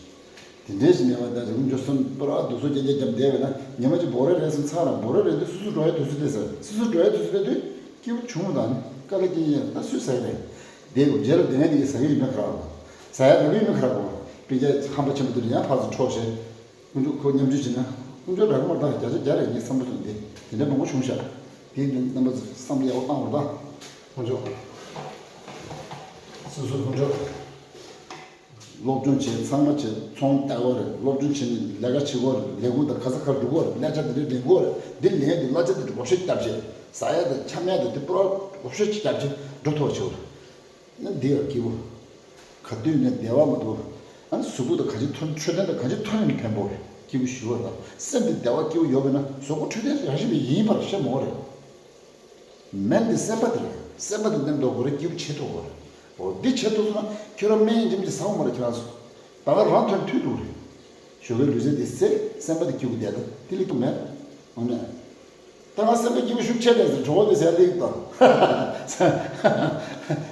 དེ་འདྲའི་ཞིག་ནས་བ་ད་རིག་འཇོག་སོན་པར་ཨ་སྡུག་སོ་རྒྱག་རྒྱག་རྒྱབ་བསྡད་པས་ན་ཉི་མ་གཅིག་འབོ་ར་རེད་སོང་ཚར་ལ་འབོ་ར་རེད་དུས་སོ་སོ་འགྲོ་ཡ་དུས་ཚོད་དེ་ཟེར། སོ་སོ་འགྲོ་ཡ་དུས་ཚོད་དེ་དུས་སྐྱིད་པོ་བྱུང་བ་དང་ནི་དཀའ་ལས་སྐྱེ་ཡ་ད་སུས་ཟ་ཡ་རེད། དེ་རྗེས་ལ་དེ་ནས་དེ་ཟ་གི་ཡིན་པས་ཁ་རག་གོ། ཟ་ཡ་རག་གི་ཡིན་པས་ཁ་རག་གོ། སྤུན་ཀྱག་ཧམ་པ་ཆེན་པོ་དེ་ལ་ཡང་ཕར་ཚུར་འཕྲོག་བྱས། དཀོན་མཆོག་ཁོ་མཉམ་སྤྱོད་བྱེད་ན། དཀོན་མཆོག་རག་གི་མ་རེད་ད། བརྒྱ་ཆ་བརྒྱ་རེད། ངས་བསམ་བློ་བཏང་དེ་དེ་འདྲ་མང་པོ་བྱུང་ཤག་དེ་ནི་རྣམ་པ་ཚོ་བསམ་བློ་ཡག་པོ་བཏང་བར་ད། དཀོན་མཆོག་སོ་སོ་དཀོན་མཆོག་སློབ་སྦྱོང་བྱེད། ཚང་མ་བྱེད། ཚོང་བལྟ་དགོས་རེད། སློབ་སྦྱོང་བྱེད་ནས་ལས་ཀ་བྱེད་དགོས་རེད། ལས་ཁུངས་དང་ག་ས་གར་འགྲོ་དགོས་རེད། གླ་ཆ་དེ་འདྲ་ལེན་དགོས་རེད། འདི་ལེན་དེ་གླ་ཆ་དེ་འདྲ་བགོ་བཤའ་རྒྱབ་བྱེད། ཟ་ཡ་དང་འཁྱམ་ཡ་དང་དེ་པུ་ར་བགོ་བཤའ་རྒྱབ་བྱེད་འགྲོ་ཐུབ་པ་བྱེད་དགོས་རེད། ཨ་འདི་ཡང་སྐྱིད་པོ། ག་དུས་ནས་བདེ་བ་མ་འདུག་ཨ་ནི་གཟུགས་པོ་དང་གང་ཅི་ཐོན། འཕྲོད་བསྟེན་དང་གང་ཅི་ཐོན་ནས་ཕན་པོ་རེད། སྐྱིད་པོ་ཞུ་བ་དང་སེམས་དེ་བདེ་བ་སྐྱིད་པོ་ཡོད་པས་ན་གཟུགས་པོ་འཕྲོད་བསྟེན་རང་བཞིན་པས་ཡིན་པར་བཤད་མོ་རེད། སྨན་དེ་སེམས་པ་དེ་རེད། སེམས་པ་དེ་ནས་འགྲོ་དགོས་རེད། སྐྱིད་པོ་བྱེད་ཐུབ་དགོས་རེད། འོ་འདི་བྱེད་ཐུབ་སོང་ན་ཁྱོད་རང་སྨན་ཡིན་ཅིག་མིན་ཅིག་ཟ་འོང་མ་རེད་ཁྱེད་རང་ཚོ། ད་ག་རང་ཐོན་ཐུབ་འདུག་རེད། ཞོགས་ཀའི་ལུས་རྩལ་དེ་ཟེར་སེམས་པ་དེ་སྐྱིད་པོ་བསྡད་ད་དེ་ལས་སྐྱིད་པོ་མེད། འོ་ནས། ད་ང་སེམས་པའི་སྐྱིད་པོ་ཤུགས་ཆེ་ནས་གྲོད་ཁོག་དེ་ཟས་ལེགས་དང་།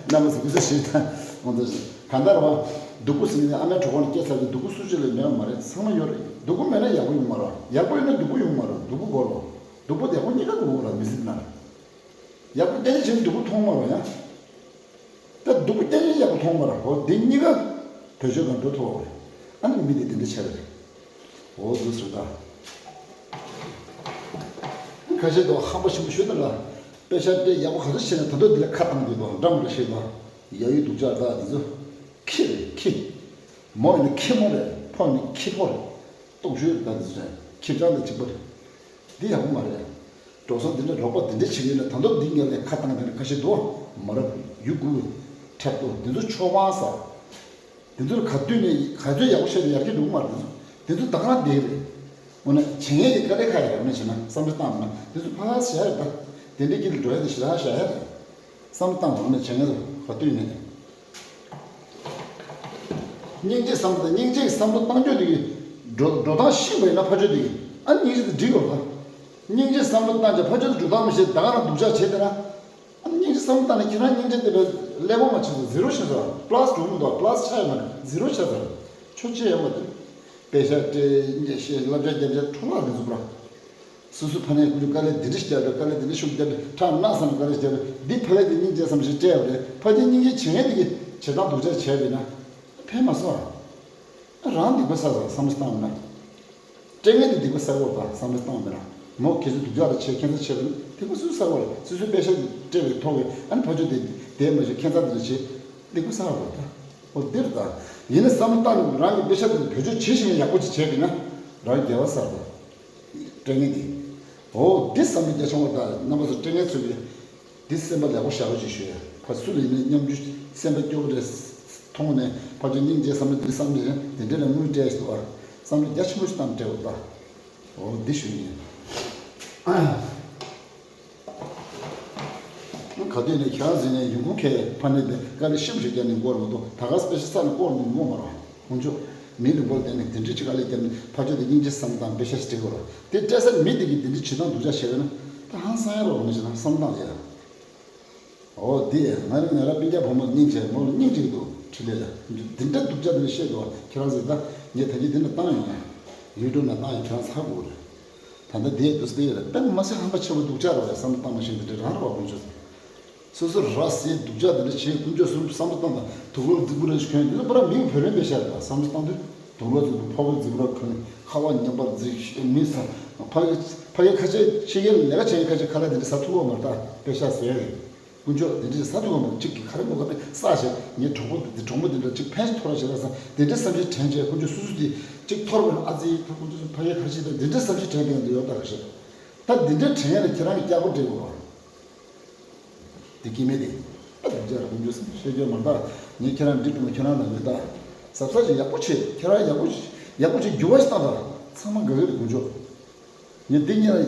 རྣམ་པ་ཚོ་གུས་བཀུར་ཞུ་དང་། ང་ཚོ་གང་ལྟར་བ། སྡུག་པོ་ཟེར་ནས་ཨ་མའི་གྲོད་ཁོག་ནས་སྐྱེས་ཚར་དུས་སྡུག་པོ་སུ་གཅིག་ལས་མེད་པ་མ་རེད། ཚང་མ་ཡོད་རེད། སྡུག་པོ་མེད་ན་ཡག་པོ་ཡོང་མ་རེད། ཡག་པོ་ཡོད་ན་སྡུག་པོ་ཡོང་མ་རེད། སྡུག་པོ་དགོས་རེད། སྡུག་པོ་དེ་ཡག་པོ་གཉིས་ཀ་དགོས་རེད། མི་ཚེ་ནང་ཡག་པོ་གཏན་ནས་བྱས་ན་སྡུག་པོ་མཐོང་མ་རེད་ཡ། ད་སྡུག་པོ་སྐྱེ་ཡག་པོ་མཐོང་མ་ར། འོ་དེ་གཉིས་ཀ་བེད་སྤྱོད་གང་འགྲོ་ཐུབ་པ་རེད། ཨ་ནི་མི་དེ་དེ་འདྲ་ཆགས་རེད། འོ་འདུག་ཟེར་ད། ཁ་ཤས་དུ་ཧམ་པ་ཆེན་པོ་ཞུ་ད་ལ། པེ་ཤག་སྤྲད་ཡག་པོ་ག་ཚོད་བྱས་ན་ད་དུང་དེ་ལ་ཁ་བཏང་དུས་དང་འདྲ་མི་འདྲ་བཤད་དང་། ཡ་ཡུལ་སྡུག་ཅག་ད་དེ་ཚོ། ཁྱི་རེད་ཁྱི། མོ་ཡིན་ན་ཁྱི་མོ་རེད། ཕོ་ཡིན་ན་ཁྱི་ཕོ་རེད། སྟོབས་ཤུགས་ད་དེ་ཚོ་རེད། ཁྱི་སྤྱང་དང་གཅིག་པ་རེད། འདི་ཡག་པོ་མ་རེད། འགྲོ་སོང་འདི་འདྲ་རོགས་པ་འདི་འདྲ་བྱེད་ཀྱི་ཡོད་ན་ད་དུང་འདི་ངས་ལས་ཁ་བཏང་དེ་འདྲ་ཁ་ཤས་འདུག་མ་རབས་ཡུ་གུ། འཁྲབ་ཏུ་འདི་ཚོ་ཆོག་པ་ས། འདི་ཚོར་ག་དུས་ནས་ག་ཚོད་ཡག་པོ་བཤད་ན་ཡར་རྒྱས་འགྲོ་གི་མ་རེད། འདི་ཚོ་འདི་ཚོ་ད་ག་རང་བསྡད་རེད། འོ་ན་བྱེད་ངེས་ཀྱི་དཀའ་ལས་ཁག་ཡག་ནས་བྱས་ན་བསམ་བློ་བཏང་ན་འདི་ཚོ་ཕར་བཞག་ཡོད་པ། དེ་འདྲའི་དཀྱིལ་དུ་འགྲོ་ཡ་དེ་ཞེ་དྲག་བཞག་ཡ་རེད། བསམ་བློ་བཏང་འོ་ན་བྱེད་ངེས་ཚོ་ག་དུས་ནས། སྙིང་རྗེ་བསམ་བློ་དང་སྙིང་རྗེ་གི་བསམ་བློ་བཏང་རྒྱུ་དེ་གི་འགྲོ་འགྲོ་སྟངས་ཤེས་པ་ཡིན་ན་ཕར་ཕྱོགས་དེ་གི་ཨ་སྙིང་རྗེ་དེ་འགྲིག་ཡོད་རེད། སྙིང་རྗེ་བསམ་བློ་བཏང་རྒྱུ་ཕར་ཕྱོགས་དེ་འགྲོ་སྟངས་མི་ཤེས་ད་ག་རང་སྡུག་ཅག་བྱས་དེ་ན། ཨ་སྙིང་རྗེ་བསམ་བློ་བཏང་ན་ཁྱེད་རང་སྙིང་རྗེ་དེ་བས་ཀླད་ཀོར་མ་བྱེད་ཚོ་ཟི་རོ་བྱེད་ཚོ་པ་ལ་སི་འགྲོ་མི་འདུག་པ་ལ་སི་ཆགས་ཡོད་མ་རེད། ཟི་རོ་ཆགས་ཚོ་ཆོ་ཅི་ཡོད་མ་རེད། པེ་ཤག་སྤྲད་སྙིང་རྗེ་བཤད་བསླབ་བྱ་རྒྱབ་བྱ་འཕྲོ་བརླག་རེད་འཛུགས་པ། སོ་སོ་ཕ་ནས་ཀུན་སྤྱོད་དཀའ་ལས་འདི་འདྲ་ཞིག་བརྒྱབ་པས་ཁྲག་ནག་སང་དཀའ་ལས་ཞིག་བརྒྱབ་པས་འདི་ཕ་ལས་དེ་སྙིང་རྗེ་བསམ་ཞིག་སྤྲད་པ་རེད། ཕ་གི་སྙིང་རྗེ་བྱེད་མཁན་དེ་གི་བྱེད་སྟངས་སྡུག་ཅག་བྱས་པས་ན་ཕན་མ་སོང་ཨ། རང་སྡིག་པ་བསགས་སོང་བསམ་བློ་བཏང་ན། སྤྲད་མཁན་དེ་སྡིག་པ་བསགས་པ་བསམ་བློ་བཏང་མེད་ན། མོ་ཁྱེད་ཚོ་སྡུག་ཅག་ལ་བྱས་ཁྱད་མཚར་བྱས་པ་ནི་སྡིག་པ་སུས་བསགས་པ་རེད། སོ་སོའི་པེ་ཤག་དེ་སྤྲད་པའི་ཐོག་གི་ཨ་ནི་ཕ་ཆོས་དེ་དེ་མ་བྱས་ཁྱད་མཚར་དེ་འདྲ་བྱས་སྡིག་པ་བསགས་པ་རེད་ད། འོ་འདིར་ད། ཡིན་ན་བསམ་བློ་བཏང་ནས་རང་གི་པེ་ཤག་དེ་བེད་སྤྱོད་བྱེད་བཞིན་ཡག་པོ་ཅིག་བྱས་པས་ན་རང་དགེ་བ་བསགས་པ། སྤྲད་ངེས་དེ། འོ་འདི་བསམ་བློ་རྒྱ་ཆུང་བ་དང་རྣམ་པ་ཚོ་སྤྲད་ངེས་ཚུལ་གྱིས། འདི་སེམས་པ་ལེགས་པོ་བཞག་རོགས་ཅིག་ཞུ་ཡ། ཕ་སུ་ལ་ཡིན་ན་སྙོམས་འཇུག་སེམས་པ་སྐྱོ་པོ་རེད། མཐོང་ནས་ཕ་ཆོས་སྙིང་རྗེ་བསམ་བློ་འདི་བསམ་ནས་དེ་འདྲ་ལ་དངུལ་སྤྲད་ཞིག་འདུག་ཨ། བསམ་བློ་རྒྱ་ཆེན་པོ་ཞིག་བཏང་སྤྲད་པ་ད། འོ་འདི་ཞུ་ཡིན། ག་དུས་ནས་ཁྱེད་རང་ཟིན་ནས་ཡོང་ཁུངས་ཁས་ཕ་ནས་དེ་དཀའ་ལས་ཤི་བ་ཞིག་བརྒྱབ་ནས་འགོར་མ་གཏོགས་ད་ག་སྤེ་ཤ་ས་ནས་སྐོར་འདི་ངོ་མ་ར། ཁོང་ཚོ། མི་ལུང་པར་བསྡད་ནས་དེ་འདྲའི་ཅིག་ཨ་ལས་བརྒྱབ་ནས་ཕ་ཆོས་དེ་སྙིང་རྗེ་བསམ་དང་པེ་ཤ་ཞིག་སྤྲད་དགོས་ར། དེ་སྤྲད་ས་མི་དེ་གིས་དེ་འདྲའི་བྱེད་སྟངས་སྡུག་ཅག་བྱས་པས་ན་ད་ཧང་སང་ཡ་རོགས་མི་བྱེད་ན་བསམ་སྟངས་ཡ། འོ་དེ་ང་རང་ང་རང་སྤུན་ཀྱག་བུ་མོ་སྙིང་རྗེ་མོ་ལ་སྙིང་རྗེ་འདུག་འཕྲིན་ལས་ལ་འདི་འདྲ་སྡུག་ཅག་དེ་འདྲ་བཤད་འདུག་ཁྱེད་རང་ཟེར་ད་ངས་ད་གིན་འདི་འདྲ་བཏང་ཡོང་ན་ཡུལ་གྲུ་ན་བཏང་ཡོང་ཁྱེད་རང་ཚ་དགོས་རེད། ད་ལྟ་དེ་དུས་སུ་དེ་ཡོད་རེད་དཔེ་མ་སྲིད་ཧམ་པ་ཆེ་བོ་སྡུག་ཅག་རེད་བས་བསམ་བཏང་མ་ཤེས་འདི་འདྲ་རང་རེད་བ་དཀོན་མཆོག་ཟེར། སོ་སོ་ར་སའི་སྡུག་ཅག་འདི་འདྲ་བྱེད་དཀོན་མཆོག་གསུམ་བསམ་བློ་བཏང་དང་དུག་ལོག་རྫིག་པོ་རེ་ཞིག་གོན་འདི་ཚོ་པུ་ར་མིའི་བུ་ལོན་པའི་ཤ་རེད་ལ་བསམ་བློ་བཏང་དུས་དུག་ལོག་རྫིག་པོ་ཕོ་བའི་རྫིག་པོ་ར་གོན་ཁ་བ་ཉམས་པར་རྫིག་མི་ས་ཕ་གི་ཕ་གི་ཁ་ཆེ་ཕྱི་རྒྱལ་ལས་ཀ་བྱེད་མཁན་ཁ་ཆེ་ཁ་ལག་འདི་འདྲ་ཟ་ཐུབ་པ་མ་རེད་ད་པེ་ཤ་ཟེར་ཡ་གི་དཀོན་མཆོག་འདི་འདྲ་ཟ་ཐུབ་པ་མ་རེད་གཅིག་གི་ཁ་རེ་མོ་ཁ་པེ་ས་བྱེད་ངའི་གྲོགས་པོ་འདི་གྲོགས་མོ་འདི་འདྲ་གཅིག་ཕན་ཐོགས་ར་བྱེད་ར་ས་འདི་འདྲ་བསམ་ཤེས་དྲན་བྱས་དཀོན་མཆོག་སོ་སོ་འདི་གཅིག་ཐོར་བ་ན་ཨ་ཙི་ཕ་དཀོན་མཆོག་ཕ་གི་ཁ་ཆེ་ད་འདི་འདྲ་བསམ་ཤེས་དྲན་བསྡད་འདི་ཡོད་ད་ཁ་ཤས་ད་འདི་འདྲ་དྲན་ཡ་ལ་ཁྱེད་རང་གི་སྐྱག་པ་སྤྲད་དགོས་ར། དེ་སྐྱེ་མེད་དེ། ཨ་དེ་འདྲ་ར་ཀུན་སྤྱོད་སེམས་ཤེས་རྒྱུ་མ་གཏོགས་ངས་ཁྱེད་རང་འགྲིག་འགྲིག་མ་ཁྱེད་རང་ལ་ཡོད་ད། གཟབ་གཟབ་ཅིག་ཡག་པོ་བྱེད་ཁྱེད་རང་ཡག་པོ་ཡག་པོ་ཅིག་འགྱུར་བ་ཞིག་བཏང་ད། ཚང་མ་དགའ་གི་རེད་ཀུན་སྤྱོད། ངས་འདི་གཉིས་ལ་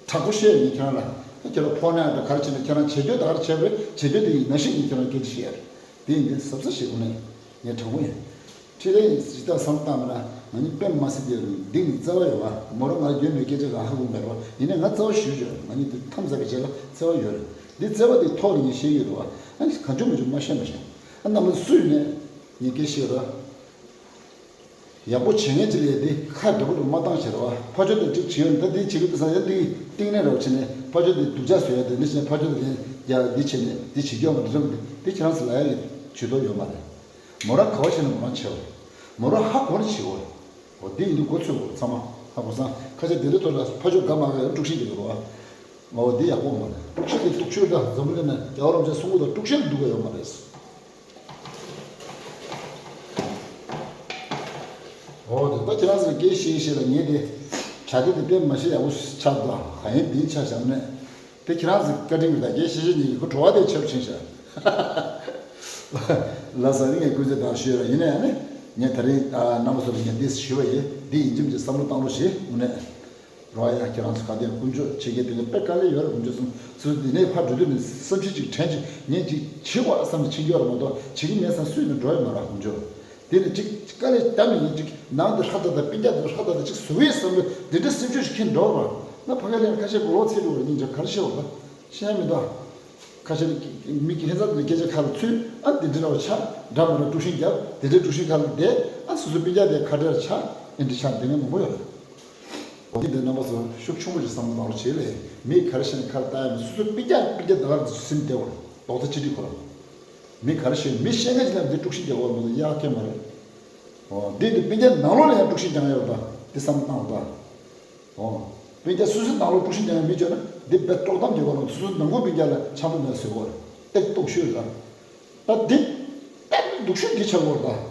དྲག་པོ་བཤད་ངས་ཁྱེད་རང་ལ། ཁྱེད་རང་ཕོ་ན་ད་ག་རེ་བྱེད་ན་ཁྱེད་རང་བྱེད་རྒྱུ་ད་ག་རེ་བྱས་པ་རེད་བྱེད་རྒྱུ་དེ་ཡིན་ན་ཤེས་ངས་ཁྱེད་རང་སྐད་ཆ་བཤད་ཡ་རེད། དེ་ཡིན་དུས་གཟབ་གཟབ་བྱེད་དགོས་ནས་ངས་དྲང་པོ་ཡིན། འཕྲིན་ལས་ཡིན་ཇི་ལྟར་བསམ་བཏང་མེད་ན་ང་གཉིས་དཔེ་མ་སྲིད་དེ་རུ་འདི་ནི་བརྩེ་བ་ཡོད་བ་མོ་རང་ང་རྒྱུན་མེད་སྐད་ཆ་གང་ཧ་གོ་མེད་རོ་ཡིན་ནའི་ང་བརྩེ་བ་ཞུ་ཞུ་ང་གཉིས་འདི་ཐམས་ཅད་ཀྱི་རྗེས་ལ་བརྩེ་བ་ཡོད་རེད་འདི་བརྩེ་བ་དེ་ཐོག་ནས་ངས་ཤེས་ཡོད་རེད་བ་ཨ་ནི་གང་བྱུང་མི་བྱུང་མ་ཤེས་མ་ཤེས་ཨ་རྣམ་པ་སུ་ཡིན་ནས་ངས་སྐད་ཤེས་རོ། ཡག་པོ་བྱེད་མཁན་ཅིག་ལས་འདི་ཁ་འདྲ་པོ་འདྲ་མ་བཏང་ཤེས་རོ་ཕ་ཆོས་དེ་གཅིག་བྱེད་ཡོད་ད་འདི་བྱེད་ཀྱི་འདུག་ས་ཡ་འདི་གཏིང་ནས་རོ་བྱེད་ནས་ཕ་ཆོས་དེ་སྡུག་ཅག་བཟོ་ཡ་དེ་འདི་བྱེད་ནས་ཕ་ཆོས་དེ་ཡ་འདི་བྱེད་ནས་འདི་བྱེད་རྒྱུ་མ་འདི་རོ་འདི་ཁྱེད་རང་ཚོ་ལ་ཡ་གི་ཇུས་གཏོགས་ཡོད་མ་རེད། མོ་རང་ག་བ་བྱས་ན་མོ་རང་བྱེད་འོ། མོ་རང་ཧ་གོ་ནས་བྱེད་འོ། འོ་འདི་ཡིན་དུས་གོ་ཚོད་འོ་ཚང་མ་ཧ་གོ་སང་ཁ་ཆེ་འདི་འདྲ་ཐོག་ལ་ཕ་ཆོས་དགའ་མ་དགའ་ཡང་དཀྲུག་ཤིང་རྒྱག་གི་རོ། འོ་འདི་ཡག་པོ་མ་རེད་དཀྲུག་ཤིང་དེ་དཀྲུག་ཤིང་དང་འཛམ་བུ་གླིང་ན་རྒྱལ་བ་རིན་པོ་ཆེ་གསུང་གི་དང་དཀྲུག་ཤིང་འདུག་ག་ཡོད་མ་རེད། འོ་དེ་ད་ཁྱེད་རང་ཚོས་སྐད་ཤེས་ཤེས་ལ་ངས་དེ་བྱ་དེ་དེ་དཔེ་མ་ཤེས་ཡག་པོ་ཆགས་འདུག་ག་ཡིན་འདིའི་ཆ་བཞག་ནས། དེ་ཁྱེད་རང་ཚོ་བཀའ་དྲིན་གྱིས་ད་རྒྱལ་ཤེས་ཤེས་ཉིད་ཀྱི་ཁོ་བྲོ་བ་དེ་ཆེར་ཕྱིན་ཤག་ལ་ས་རིང་ངས་སྐུ་ཚེ་དང་ཞུས་ར་ཡིན་ནའི་ཨ་ནི་ངས་ད་རིང་ཨ་རྣམ་པ་ཚོ་ལ་ངས་འདི་ཞུས་པ་ཡིན་འདི་ཡིན་གཅིག་མིན་གཅིག་བསམ་བློ་བཏང་རོགས་ཞེས་དངོས་གནས་རོགས་ཡ་ཁྱེད་རང་ཚོ་ག་དེ་དཀོན་མཆོག་ཆེ་གེ་དེ་ནས་དཔེ་དཀའ་ལས་ཡོད་རེད་དཀོན་མཆོག་གསུམ་ཚོ་འདི་ནས་ཕར་འགྲོ་དུས་ནས་བསམ་ཤེས་ཅིག་དྲན་ཅིག་ངས་ཅིག་བྱེད་དགོས་བསམ་ནས་ཕྱིན་གྱི་ཡོད་རེད་མ་གཏོགས་བྱེད་ཀྱི་མེད་བསམ་སུས་ནས་འགྲོ་ཡོད་མ་རེད་དཀོན་མཆོག་དེ་ནས་ཅིག་དཀའ་ལས་བརྒྱབ་ནས་ཡིན་ཅིག་ནང་དུ་ཧྲ་ད་ད་སྤུན་ཀྱག་དེ་ཧྲ་ད་ད་ཅིག་བཟོ་བའི་བསམ་བློ་འདི་འདྲ་སེམས་ཤུགས་ཤིག་ཁྱེར་འགྲོ་བ། ད་ཕ་གི་ལ་ཁ་ཤས་མགོ་ལོག་ཚིག་འགྲོ་བ་ཡིན་ཀྱང་ག་རེ་བཤད་པ་ལ་བཤད་མི་འདུག་ཁ་ཤས་མི་གི་ཧེ་ཚ་དེ་སྐད་ཆ་ཁ་ལ་ཚུད། ཨ་དེ་འདྲ་བ་ཆགས། འདྲ་མི་འདྲ་དཀྲུག་ཤིང་རྒྱབ། དེ་འདྲའི་དཀྲུག་ཤིང་ཁ་ལ་བསྡད། ཨ་སོ་སོའི་སྤུན་ཀྱག་དེ་ཁ་བྲལ་ཆགས། ཨེ་འདྲ་ཆགས་དེ་ངས་མང་པོ་ཡོད་རེད། འོ་དེ་འདི་རྣམ་པ་ཚོ་ཤུགས་ཆུང་པོ་ཞིག་བསམ་བློ་བཏང་རོགས་བྱེད་ལེ། མི་ག་རེ་བཤད་ནས་ཁ་ལ་བཏང་ཡ་མེད། སོ་སོའི་སྤུན་ཀྱག་སྤུན་ཀྱག་དེ་ག་ལ་སེམས་བདེ་བར་རྡོག་རྩ་གཅིག་སྒྲིལ་ཁོ་རང་། མི་ག་རེ་བཤད། མི་བཤད་མཁན་ཅིག་ལ་འདི་དཀྲུག་ཤིང་རྒྱག་དགོས་མི་འདུག་ཡག་གི་མ་རེད། འོ་འདི་འདི་སྤུན་ཀྱག་ནང་ལོགས་ལ་ཡང་དཀྲུག་ཤིང་རྒྱག་ཡོད་པ་འདི་བསམ་བློ་བཏང་བ་དང་། འོ། སྤུན་ཀྱག་སོ་སོའི་ནང་ལོགས་དཀྲུག་ཤིང་རྒྱག་ཡ་མི་བྱོས་ན་འདི་དཔེ་དཀྲོག་གཏམ་རྒྱག་དགོས་རེད། སོ་སོའི་ནང་ཁུལ་སྤུན་ཀྱག་ལ་འཆམ་པོ་མེད་བཟོས་དགོས་རེད། ཏེ་སྡུག་ཤོས་རེད། ད་འདི་དཔེ་སྡུག་ཤོས་འདི་ཆགས་དགོས་རེད་ད།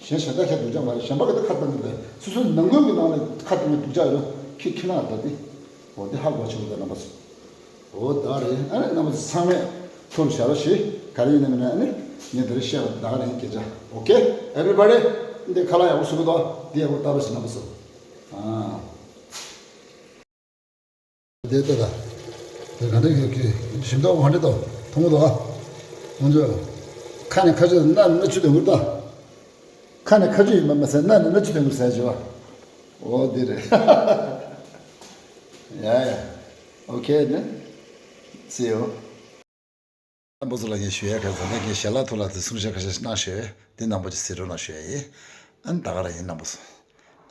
གཞན་གཞན་དག་ཁྱད་སྡུག་ཅག་མ་རེད། གཞན་པ་གི་ད་ཁ་བཏང་གི་རེད། སོ་སོའི་ནང་ཁུལ་གྱི་ནང་ལ་ཁ་བཏང་ནས་སྡུག་ཅག་ཡོད་ན་ཁྱི་ཁྱི་ན་ད་འདི། འོ་འདི་ཧ་གོ་ཆོག་གི་རེད་རྣམ་པ་ཚོ། འོ་ད་རེད། ཨ་ནི་རྣམ་པ་ཚོ་ཚང་མས་ཐུགས་བཞག་རོགས་ཞེས། ག་རེ་ཡིན་ན་མིན་ན་ཨ་ནི་ངས་འདི་རེ་བཤད་པ་ད་ག་རེ་ཡིན་སྐད་ཆ། Okay everybody། འདི་ཁ་ལག་ཡག་པོ་བཟོ་གི་འདུག་འདི་ཡག་པོ་ལྟ་རོགས་ཞེས་རྣམ་པ་ཚོ། ཨ། དེ་ལྟ་ད། དེ་ག་འདྲ་ཡོད་ཀི། ཞིམ་མདོག་ག་འདྲ་འདུག་མཐོང་གི་འདུག་ཨ། ཁོང་ཚོས་ཁ་ནས་ཁ་ཆུ་སྣ་ནས་སྣ་ཆུ་དེ་འུར་ད། ཁ་ནས་ཁ་ཆུ་ཡིན་པ་མ་ཟད་སྣ་ནས་སྣ་ཆུ་དེ་འུར་ཟེར་བྱས་པ། འོ་འདི་རེད། ཡ་ཡ། Okay then། See you། རྣམ་པ་ཚོ་ལ་ངས་ཞུ་ཡ་ག་ཚོད་ན་ངས་ཞལ་ལག་ཐོག་ལ་དེ་གསུང་བཤད་ཁ་ཤས་ཤིག་གནང་ཞུ་ཡ། འདི་རྣམ་པ་ཚོ་གཟིགས་རོགས་གནང་ཞུ་ཡ་ཡིན། ཨ་ནི་ད་ག་རང་ཡིན་རྣམ་པ་ཚོ།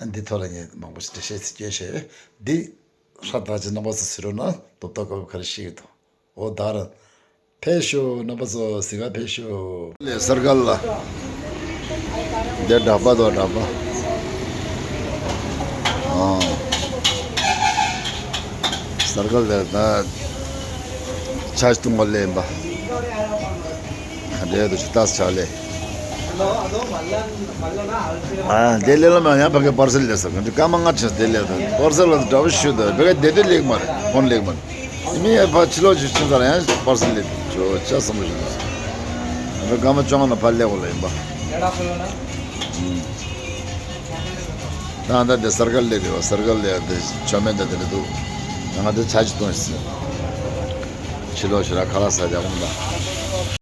ཨ་འདི་ཐོག་ལ་ངས་མང་པོ་ཞིག་འགྲེལ་བཤད་ཅིག་བསྐྱོན་ཞུ་ཡ། འདི་ཧྲ་ཐག་ཅིག་རྣམ་པ་ཚོ་གཟིགས་རོགས་གནང་། རྡོབ་རྡོབ་དཀར་པོ་ག་རེ་ཤེས་ཀྱི་འདུག་འོ་ད་ག་རང་། ཕེབས་ཤོག་རྣམ་པ་ཚོ། གཟིགས་ག་ཕེབས་ཤོག་ལས་སར་གལ་ལ། འདི་གྲྭ་པ་དང་གྲྭ་པ། ཨ། སར་གལ་ལ་ད་ཆ་ཞིག་བཏུང་བ་ལེན་པ། འདྲེ་དུ་ཆུ་ཏག་ཆག་ལེ། ཨ་དེ་ལས་ལ་མ་ཡང་ཕ་གི་པར་སེལ་ལས་ས་གི་འདི་སྐར་མ་ལྔ་ཆགས་དེ་ལས་ད་པར་སེལ་ལ་འདྲ་བོ་ཞུ་ད་ཕ་གི་དེ་དུས་ལེགས་མ་རེད། ཕོན་ལེགས་མ་རེད། མི་ཡ་ཕ་ཕྱི་ལོགས་ཅིག་ཕྱིན་ཚར་ཡང་པར་སེལ་ལེགས་ཆོ་ཆ་བསམ་བློ་ཞུ་ད། ཕ་སྐར་མ་བཅོ་ལྔ་ན་ཕར་སླེབས་དགོས་ལ་ཡིན་པ། ད་ད་དེ་སར་གལ་ལེ་རེད་བ། སར་གལ་ལེ་དེ་ཆོ་མེད་ད་དེ་རེད་འདུག་ང་དེ་ཆ་ཅིག་བཏོན་ཟིན། ཕྱི་ལོགས་ཞེ་དྲག་ཁ་ལག་ཟ་རྒྱག་གོང་ད།